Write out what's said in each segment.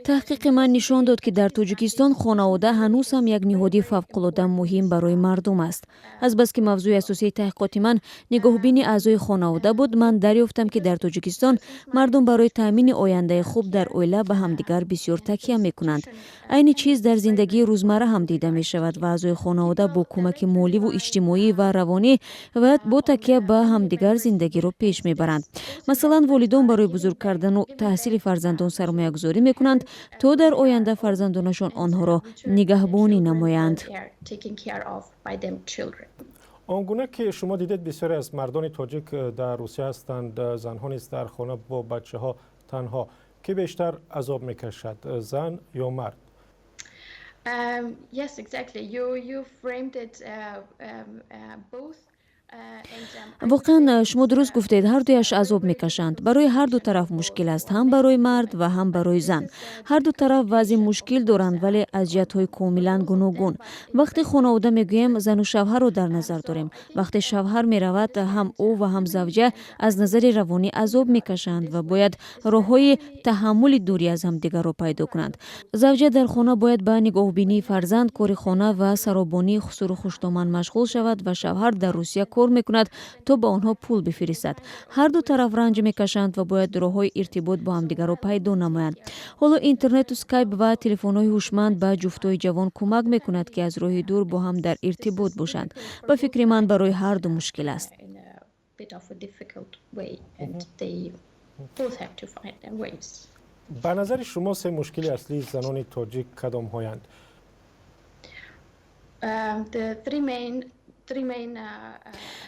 Таҳқиқи ман нишон дод, ки дар Тоҷикистон хонавода ҳанӯз ҳам як ниҳоди фавқулода муҳим барои мардум аст. Азбаски мавзӯи асосии таҳқиқоти ман нигоҳубини аъзои хонавода буд, ман дарёфтам, ки дар Тоҷикистон мардум барои таъмини ояндаи хуб дар оила ба ҳамдигар бисёр такя мекунанд. Айни чиз дар зиндагии рӯзмарра ҳам дида мешавад ва аъзои хонавода бо кӯмаки моливу иҷтимоӣ ва равонӣ ва бо такя ба ҳамдигар зиндагиро пеш мебаранд. Масалан, волидон барои бузург кардану таҳсили фарзандон сармоягузорӣ мекунанд, то дар оянда фарзандонашон онҳоро нигаҳбонӣ намоянд. Он гуна ки шумо дидед, бисёре аз мардони тоҷик дар Русия ҳастанд, занҳо низ дар хона бо бачаҳо танҳо. Кӣ бештар азоб мекашад, зан ё мард? Yes, exactly. You framed it both. Воқеан, шумо дуруст гуфтед, ҳардуяш азоб мекашанд. Барои ҳарду тараф мушкил аст, ҳам барои мард ва ҳам барои зан. Ҳарду тараф вазъи мушкил доранд, вале аз ҷиҳатҳои комилан гуногун. Вақте хонавода мегӯем, зану шавҳарро дар назар дорем. Вақте шавҳар меравад, ҳам ӯ ва ҳам завҷа аз назари равонӣ азоб мекашанд ва бояд роҳҳои таҳаммули дурӣ аз ҳамдигарро пайдо кунанд. Завҷа дар хона бояд ба нигоҳубинии фарзанд, кори хона ва саробонии хусуру хуштоман машғул шавад ва шавҳар дар Русия кор мекунад, то ба онҳо пул бифиристад. Ҳарду тараф ранҷ мекашанд ва бояд роҳҳои иртибот бо ҳамдигарро пайдо намоянд. Ҳоло интернету скайп ва телефонҳои ҳушманд ба ҷуфтҳои ҷавон кӯмак мекунад, ки аз роҳи дур бо ҳам дар иртибот бошанд. Ба фикри ман, барои ҳарду мушкил аст. In a bit of a difficult way, and they both have to find their ways. Ба назари шумо, се мушкили аслии занони тоҷик кадомҳоянд? The three main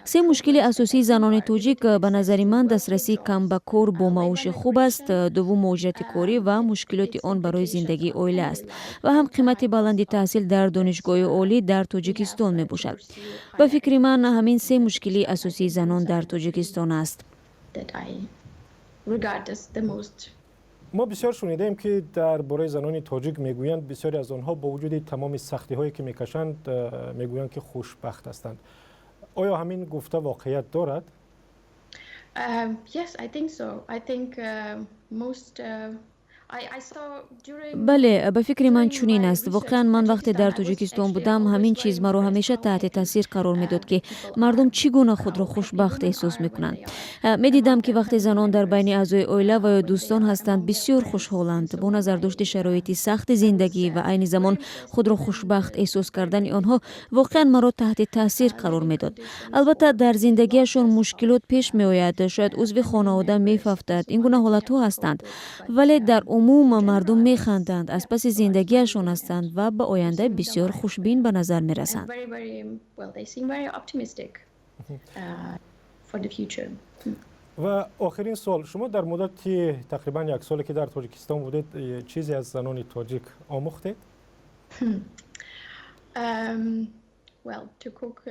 Се мушкили асосии занони тоҷик, ба назари ман, дастрасии кам ба кор бо маоши хуб аст, дуввум, муҳоҷирати корӣ ва мушкилоти он барои зиндагии оила аст ва ҳам қимати баланди таҳсил дар донишгоҳи олӣ дар Тоҷикистон мебошад. Ба фикри ман, ҳамин се мушкилии асосии занон дар Тоҷикистон аст. that I regard as the most Мо бисёр шунидаем, ки дар бораи занони тоҷик мегӯянд, бисёре аз онҳо бо вуҷуди тамоми сахтиҳое ки мекашанд, мегӯянд, ки хушбахт ҳастанд. Оё ҳамин гуфта воқеият дорад? Yes, I think so. I think most I saw during Бале, ба фикри ман, чунин аст. Воқеан, ман вақте дар Тоҷикистон будам, ҳамин чиз маро ҳамеша таҳти таъсир қарор медод, ки мардум чӣ гуна худро хушбахт эҳсос мекунанд. Медидам, ки вақте занон дар байни аъзои оила ва ё дӯстон ҳастанд, бисёр хушҳоланд. Бо назардошти шароити сахти зиндагӣ ва айни замон худро хушбахт эҳсос кардани онҳо воқеан маро таҳти таъсир қарор медод. Албатта, дар зиндагиашон мушкилот пеш меояд, шояд узви хонавода мефавтад, ин гуна ҳолатҳо ҳастанд, вале дар умум мардум механданд, аз паси зиндагиашон ҳастанд ва ба оянда бисёр хушбин ба назар мерасанд. And very, very well, they seem very optimistic for the future. Ва охирин суол: шумо дар муддати тақрибан як соле, ки дар Тоҷикистон будед, чизе аз занони тоҷик омӯхтед? Well, to cook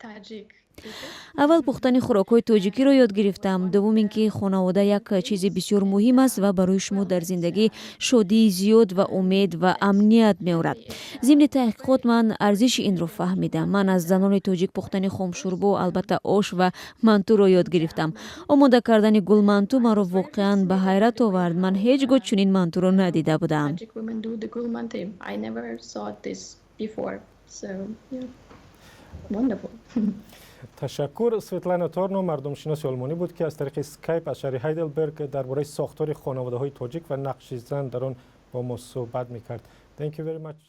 Tajik dishes. Аввал, пухтани хӯрокҳои тоҷикиро ёд гирифтам. Дуввум ин ки хонавода як чизи бисёр муҳим аст ва барои шумо дар зиндагӣ шодии зиёд ва умед ва амният меорад. Зимни таҳқиқот ман арзиши инро фаҳмидам. Ман аз занони тоҷик пухтани хомшӯрбо, албатта, ош ва мантуро ёд гирифтам. Омода кардани гулманту маро воқеан ба ҳайрат овард. Ман ҳеҷ гоҳ чунин мантуро надида будам. Tajik women do the gulmanti. I never saw this before. So, yeah, wonderful. Ташаккур. Светлана Торно, мардумшиноси олмонӣ буд, ки аз тариқи скайп аз шаҳри Ҳайделберг дар бораи сохтори хонаводаҳои тоҷик ва нақши зан дар он бо мо суҳбат мекард. Thank you very much.